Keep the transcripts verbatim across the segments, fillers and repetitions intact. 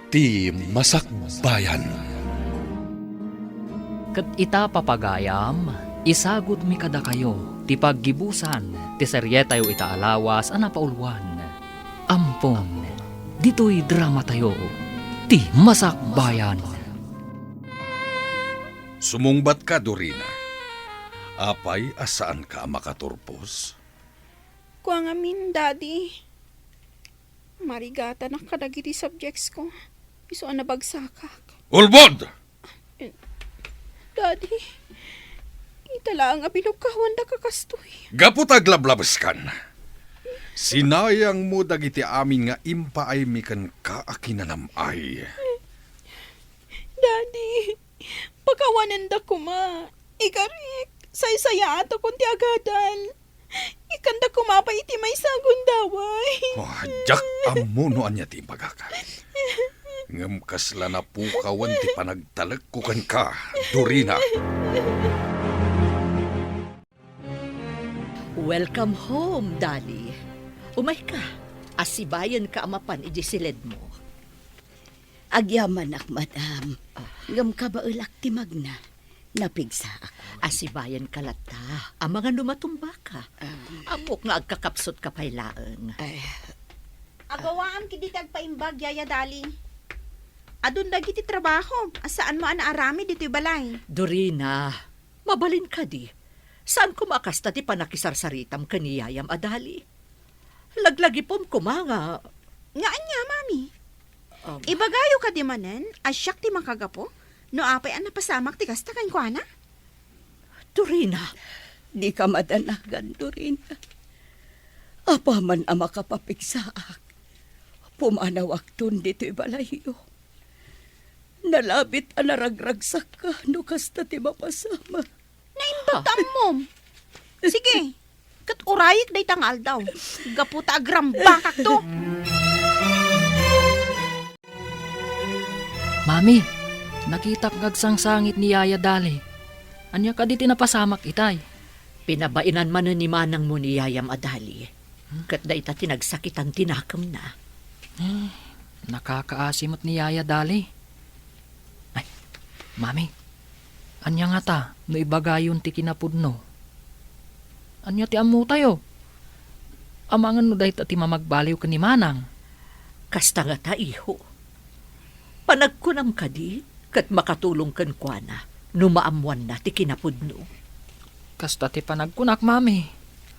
Ti Masakbayan. Ket ita, papagayam, isagudmi kadakayo ti paggibusan ti serietayo ita a lawas a napauluan. Ampon, ditoy dramatayo, Ti Masakbayan. Sumungbatka, Dorina. Apay a saanka a makaturpos? Kua ngamin, Daddy. Marigatanak kadagiti subjectsko. Isu a nabagsakak. Ulbod! Eh, Daddy, ita laeng a binukkawandaka kastoy. Gapu ta aglablabeskan, sinayangmo dagiti amin nga impaaymi kenka a kinanam-ay. Daddy, pakawanenda koma. Ikarik, saysayaatakon ti agadal. Ikkanda koma pay iti maysa a gundaway. Oh, diak ammo no ania ti ibagaka. Ngem kasla napukawan ti panagtalekko kenka, Dorina. Welcome home, Dali. Umayka, asibayenka a mapan iti siledmo. Agyamanak, madam. Ah. Ngem kabaelak ti magna. Napigsaak. Asibayenka latta. Amangan no matumbaka. Ah. Ammok nga agkakapsutka pay laeng. Ay. Agawaam ketdi ti agpaimbag, Yaya Dali. Adun dagiti trabahom a saanmo a naaramid ditoy balay. Dorina, mabalin kadi. Saan koma a kasta ti panakisarsaritam ken ni yayam a Dali. Laglagipem koma nga. Nga ania, Mami? Um. Ibagayo kadi manen a siak ti makagapu no apay a napasamak ti kasta kenkuana? Dorina. Dika madanagan, Dorina. Apaman a makapapigsaak, pumanawakton ditoy balayyo. Nalabit a naragragsakka no kasta ti mapasamak. Naimbag ta ammom. Sige, ket urayek dayta nga aldaw. Gapu ta agrambakakto. Mami, nakitak nga agsangsangit ni Yaya Dali. Ania kadi ti napasamak itay? Pinabainan manen ni manangmo ni yayam a Dali. Hmm? Ket dayta ti nagsakitan ti nakemna. Eh, nakakaasi met ni Yaya Dali. Ay, Mami, ania ngata no ibagayon ti kinapudno? Ania ti ammotayo? Amangan no dayta ti mamagbaliw ken ni manang. Kasta ngata, iho. Panagkunam kadi ket makatulong kenkuana no maammoanna ti kinapudno. Kasta ti panagkunak, Mami.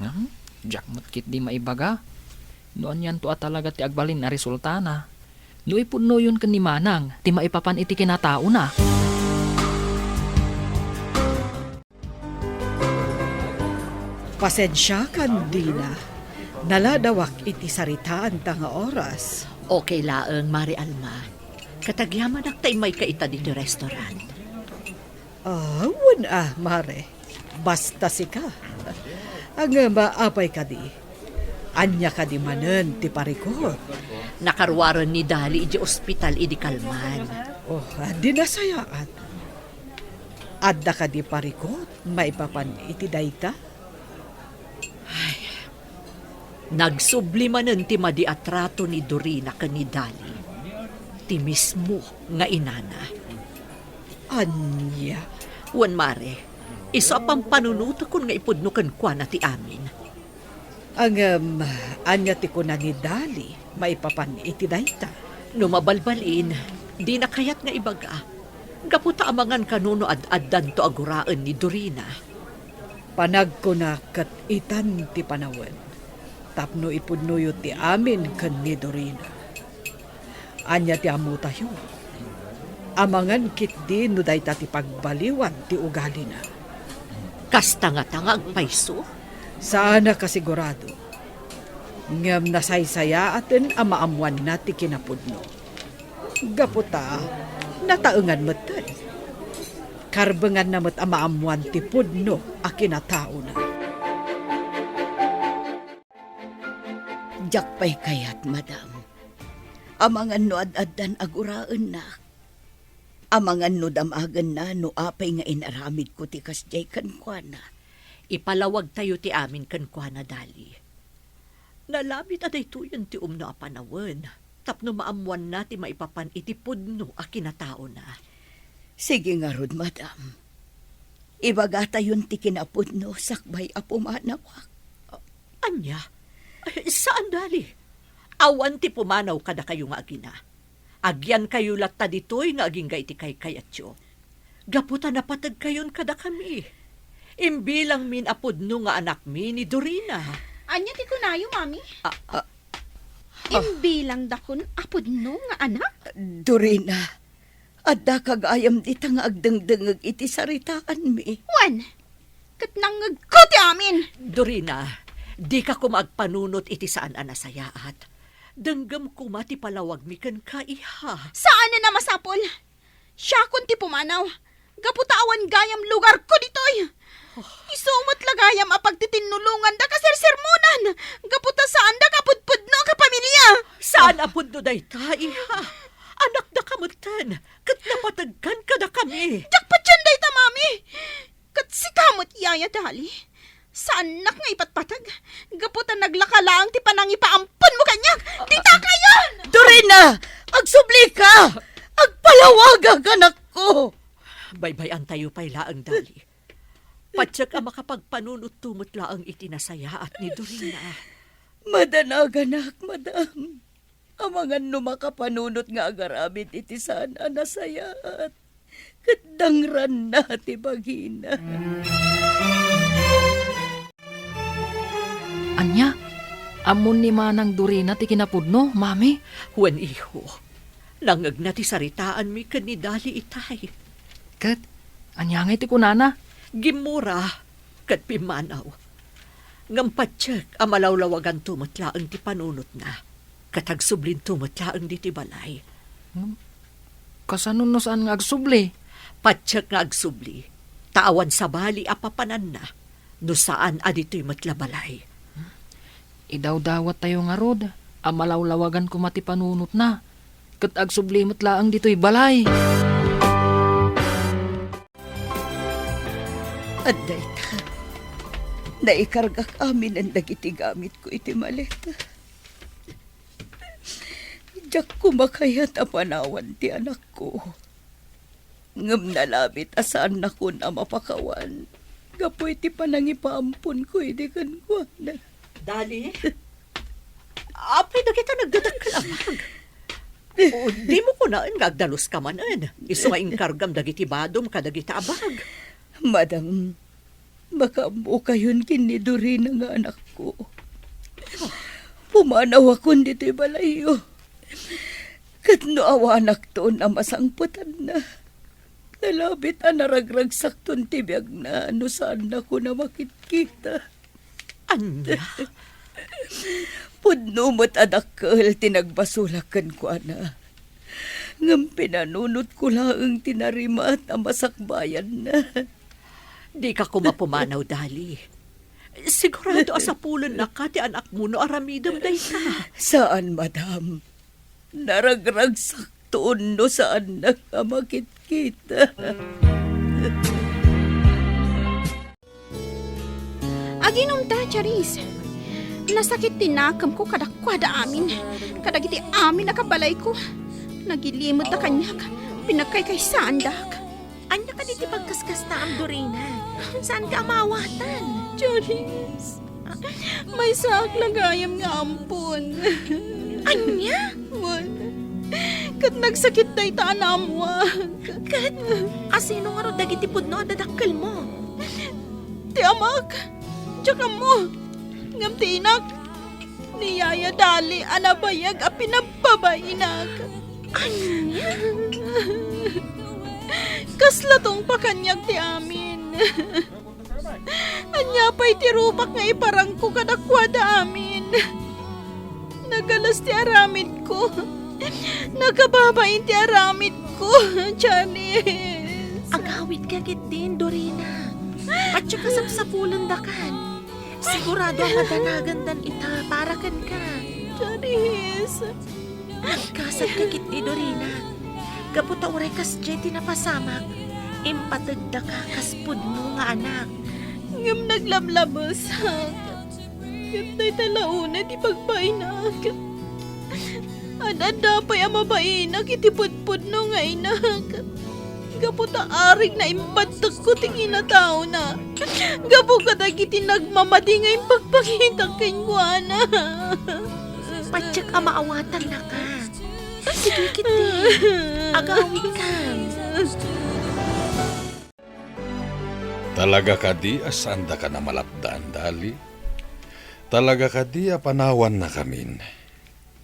Ngem, diak met ketdi maibaga no anianto a talaga ti agbalin a resultana. No ipudnoyon ken ni Manang ti maipapan iti kinataona. Pasensiakan, Dina. Naladawak iti saritaanta nga oras. Okay laeng, Mare Alma. Ket agyamanak ta immayka ita ditoy restaurant. Ah, wen a, Mare. Basta sika. Ngem, apay kadi? Ania kadi manen ti parikut? Nakaruaren ni Dali iti ospital idi kalman. Oh, di nasayaat. Adda kadi parikut maipapan iti dayta? Ay, nagsubli manen ti madi a trato ni Dorina ken ni Dali, ti mismo nga inana. Ania? Wen, Mare, isu a pampanunotekon nga ipudno kenkuana ti amin. Ngem, ania ti kuna ni Dali maipapan iti dayta? No mabalbalin, dina kayat nga ibaga. Gapu ta amangan kano no ad-addanto a guraen ni Dorina. Panagkunak ket itan ti panawen tapno ipudnoyo ti amin ken ni Dorina. Ania ti ammotayo? Amangan ketdi no dayta ti pagbaliwan ti ugalina. Kasta ngata nga agpayso? Saan a kasigurado. Ngem nasaysayaaten a maammoanna ti kinapudno. Gapu ta, nataengan metten. Karbenganna met a maammoan ti pudno a kinataona. Diak pay kayat, madam. Amangan no ad-addan a guraennak. Amangan no damagenna no apay nga inaramidko ti kasdiay kenkuana. Ipalawagtayo ti amin kenkuana, Dali. Nalabit a daytoyen ti umno a panawen. tapno maammoanna ti maipapan iti pudno a kinataona. Sige ngarud, madam. Ibagatayon ti kinapudno sakbay a pumanawak. Ania? Saan, Dali. Awan ti pumanaw kadakayo nga agina. Agiankayo latta ditoy nga agingga iti kaykayatyo. Gapu ta napategkayon kadakami. Imbilangmin a pudno nga anakmi ni Dorina. Ania ti kunayo, Mami? Ah, ah. Imbilangdakon a pudno nga anak? Dorina, addaka gayam dita nga agdengdengngeg iti saritaanmi. Wen, ket nangngegko ti amin. Dorina, dika koma agpanunot iti saan a nasayaat. Denggem koma ti palawagmi kenka, iha. Saanen a masapul. Siakon ti pumanaw. Gapu ta awan gayam lugarko ditoy. Isu met la gayam a pagtitinnulongan da kasersermonan. Gapu ta saan da kapudpudno a kapamilya. Saan a pudno dayta, iha. Anakdaka metten, ket napategkan kadakami. Diak patien dayta, Mami. Ket sika met, Yaya Dali, saannak nga ipatpateg, gapu ta naglaka laeng ti panangipaamponmo kaniak. Dita kayon! Dorina! Agsublika! Agpalawagak, anakko! Baybay-antayo pay laeng, Dali. Patiek a makapagpanunotto met laeng iti nasayaat ni Dorina. Madanaganak, madam. Amangan no makapanunot nga agaramid iti saan a nasayaat, ket dangranna ti bagina. Ania? Ammon ni Manang Dorina ti kinapudno, Mami? Wen, iho. Nangngegna ti saritaanmi ken ni Dali itay. Ket ania ngay ti kunana? Gimmura ket pimmanaw. Ngem patiek a malawlawaganto met laeng ti panunotna, ket agsublinto met laeng ditoy balay. Ngem kasano no saan nga agsubli? Patiek nga agsubli, ta awan sabali a papananna no saan a ditoy met la balay. Idawdawattayo ngarud a malawlawagan koma ti panunotna, ket agsubli met laeng ditoy balay. Adda ita, naikargak aminen dagiti gamitko iti maleta. Diak koma kayat a panawan ti anakko. Ngem nalabit a saannakon a mapakawan gapu iti panangipaamponko idi kenkuana. Dali, apay dagita nagdadakkel a bag? O, dimo kunaen nga agdaluska manen, isu nga inkargam dagiti badom kadagita a bag. Madam, makaammokayon ken ni Dorina nga anakko. Pumanawakon ditoy balayyo. Ket no awanakton a masangpetanna, nalabit a naragragsakton ti biagna no saannakon a makitkita. Ania? Pudno met a dakkel ti nagbasolak kenkuana. Ngem pinanunotko laeng ti narimat a masakbayanna. Dika koma pumanaw, Dali. Sigurado a sapulennaka ti anakmo no aramidem dayta. Saan, madam. Naragragsakton no saannak a makitkita. Aginumta, Charis. Nasakit ti nakemko kadakuada amin, kadagiti amin a kabalayko. Nagilimedda kaniak, pinagkaykaysaandak. Ania kadi ti pagkaskas ta, Am Dorina? Saanka a maawatan? Charis, maysaak la gayam nga ampon. Ania? Wen, ket nagsakit dayta a naammoak. Ket asino ngarud dagiti pudno a dadakkelmo? Ti amak, diak ammo. Ngem ti inak, ni Yaya Dali a nabayag a pinababainak. Ania? Kasla tungpa kaniak ti amin. Ania pay ti rupak nga iparangko kadakuada amin? Nagalas ti aramidko. Nakababain ti aramidko, Janice. Agawidka ketdin, Dorina. Patio kasapsapulendakan. Sigurado a madanagandan ita para kenka. Janice. Nagkasatka ketdi, Dorina. Gapu ta uray kasdiay ti napasamak, impategdaka kas pudno nga anak. Ngem naglablabesak. Ket dayta la unay ti pagbainak. Ad-adda pay a mabainak iti pudpudno nga inak. Gapu ta arig na imbattekko ti kinataona. Gapu kadagiti nagmamadi nga impagpakitak kenkuana. Patiek a maawatannaka. Sige ketdi. Agawidkan. Talaga kadi a saandaka a malapdan, Dali? Talaga kadi a panawannakamin?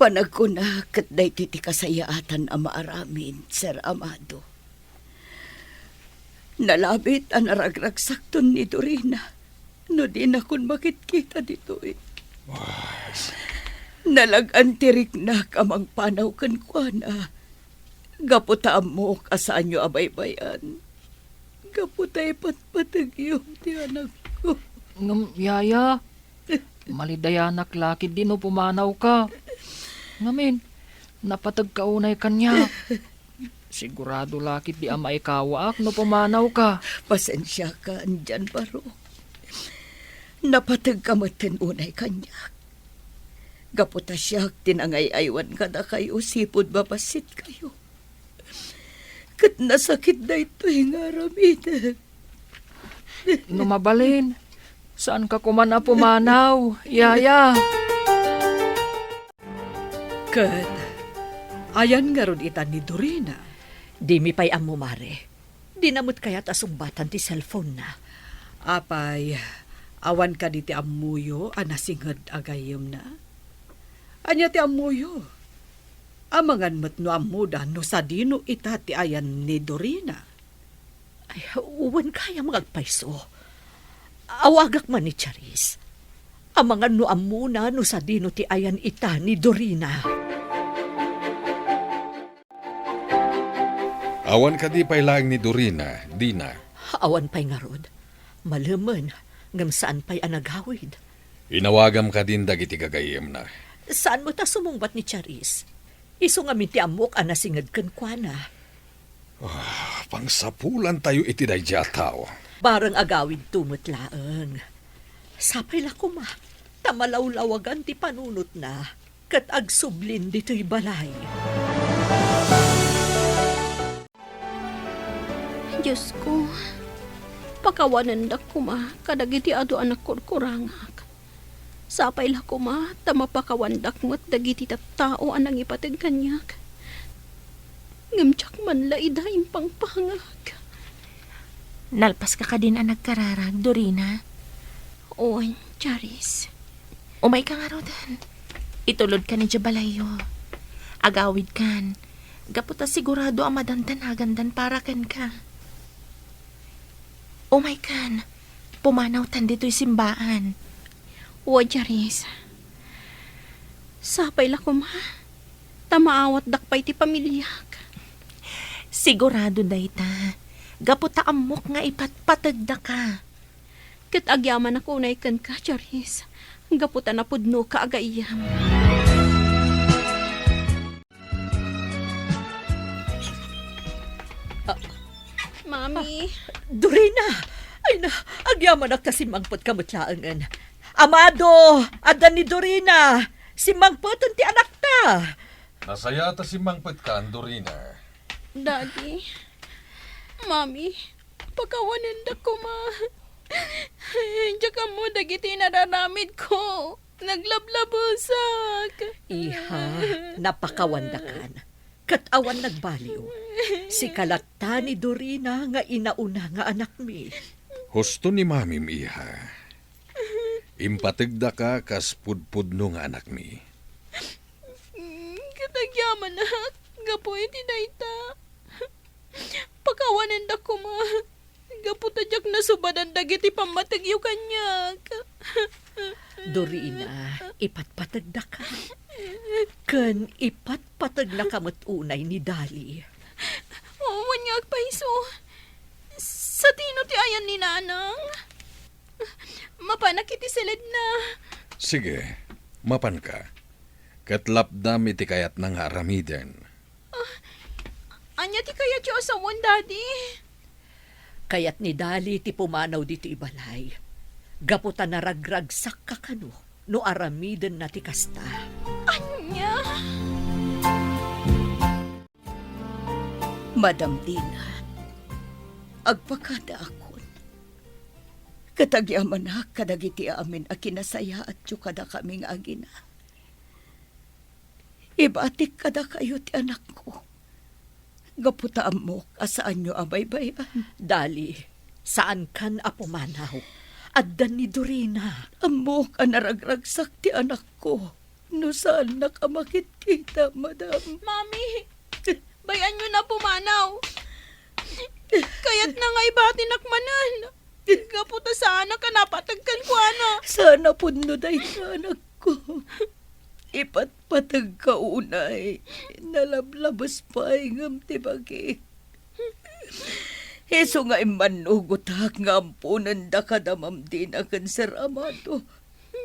Panagkuna ket daytoy ti kasayaatan a maaramid, Sir Amado. Nalabit a naragragsakton ni Dorina no dinakon makitkita ditoy. Nalag-an ti riknak a mangpanaw kenkuana gapu ta ammok a saanyo a baybay-an. Gapu ta ipatpateggom ti anakko. Ngem, yaya, malidayanak la ketdi no pumanawka. Ngamin, napategka unay kaniak. Sigurado la ketdi a maikawaak no pumanawka. Pasensiakan, John Barok. Napategka metten unay kaniak. Gapu ta siak ti nangay-aywan kadakayo sipud mabassit kayo. Ket nasakit daytoy nga aramidek. No mabalin, saanka koman a pumanaw, yaya. Ket ayan ngarud ita ni Dorina? Dimi pay ammo, Mare. Dina met kayat a sungbatan ti cellphone-na. Apay, awan kadi ti ammoyo a nasinged a gayyemna? Ania ti ammoyo? Amangan met no ammoda no sadino ita ti ayan ni Dorina. Ay, wen kayam nga agpayso. Awagak man ni Charis. Amangan no ammona no sadino ti ayan ita ni Dorina. Awan kadi pay laeng ni Dorina, Dina? Awan pay ngarud. Malemen, ngem saan pay a nagawid. Inawagam kadin dagiti gagayyemna? Saan met a sumungbat ni Charis. Isu ngamin ti ammok a nasinged kenkuana. Ah, pangsapulantayo iti daydiay a tao. Bareng agawidto met laeng. Sapay la koma, ta malawlawagan ti panunotna, ket agsublin ditoy balay. Diosko, pakawanendak koma kadagiti adu a nagkurkurangak. Sapay la koma ta mapakawandak met dagiti tattao a nangipateg kaniak. Ngem diak man la ida impangpangak. Nalpaska kadin a nagkararag, Dorina? Wen, Charis. Umayka ngaruden. Itulodkan idiay balayyo. Agawidkan. Gapu ta sigurado a madandanagandan para kenka. Umaykan. Pumanawtan ditoy simbaan. Wen, Charis. Sapay la koma, ta maawatdak pay ti pamiliak. Sigurado dayta. Gapu ta ammok nga ipatpategdaka. Ket agyamanak unay kenka, Charis, gapu ta napudnoka a gayyem. Ah, Mami. Ah, Dorina! Ay na, agyamanak ta simmangpetka met laengen. Amado, adda ni Dorina! Simmangpeten ti anakta! Nasayaat a simmangpetkan, Dorina. Daddy, Mami, pakawanendak koma. Diak ammo dagiti nararamidko. Naglablabusak. Iha, napakawandakan. Ket awan nagbaliw. Sika latta ni Dorina nga inauna nga anakmi. Husto ni Mamim, iha. Impategdaka kas pudpudno nga anakmi. Ket agyamanak, gapu iti dayta. Pakawanendak koma, gapu ta diak nasubadan dagiti pammategyo kaniak. Dorina, ipatpategdaka. Ken ipatpategnaka met unay ni Dali. Wen nga agpayso. Sadino ti ayan ni Nanang? Mapanak iti siledna. Sige, mapanka. Ket lapdam iti kayatna nga aramiden. Ah, ania ti kayatyo a sawen, Daddy? Kayat ni Dali ti pumanaw ditoy balay. Gapu ta naragragsakka kano no aramidenna ti kasta. Ania? Madam Dina, agpakadaakon. Ket agyamanak kadagiti amin a kinasayaatyo kadakami nga agina. Ibatik kadakayo ti anakko. Gapu ta ammok a saanyo a baybay-an. Dali, saankan a pumanaw. Adda ni Dorina. Ammok a naragragsak ti anakko no saannak a makitkita, madam. Mami, bay-anyo na pumanaw. Kayatna nga ibatinak manen. Gapu ta saanak a napateg kenkuana. Saan a pudno dayta, anakko. Ipatpategka unay. Nalablabes pay ngem ti bagik. Isu nga immannugotak nga amponenda kada Ma'am Dina ken Sir Amado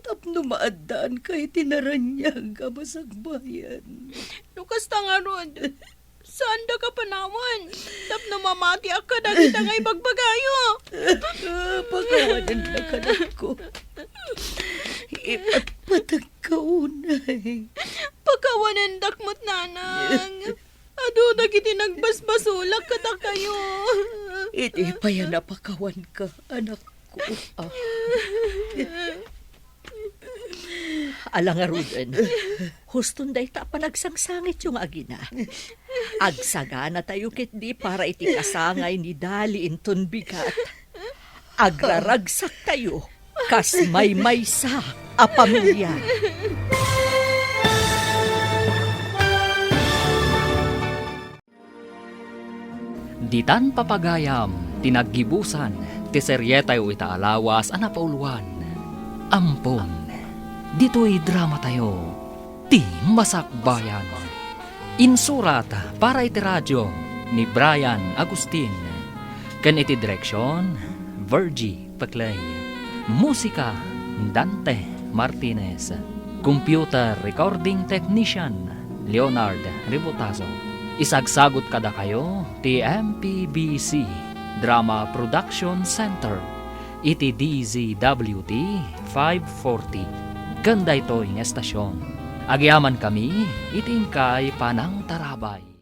tapno maaddaanka iti naraniag a masakbayan. No kasta ngarud, saandaka panawen tapno mamatiak kadagita nga ibagbagayo. Pakawanendak, anakko. Ipatpategka unay. Pakawanendak met, nanang. Adu dagiti nagbasbasolak kadakayo. Idi pay a napakawanka, anakko. Ah. Ala ngaruden, huston dayta a panagsangsangityo nga agina. Agsaganatayo ketdi para iti kasangay ni Dali inton bigat. Agraragsaktayo kas maymaysa a pamilia. Ditan papagayam ti naggibusan ti serietayo ita a lawas a napauluan. Ampon, ditoy dramatayo, Ti Masakbayan. Insurat para iti radio ni Brian Agustin, ken iti direksion, Virgie Peclay. Musika, Dante Martinez. Computer recording technician, Leonard Ributazo. Isagsagut kadakayo ti M P B C Drama Production Center iti D Z W T five forty. Ken daytoy nga estasion, agyamankami iti inkay panangtarabay.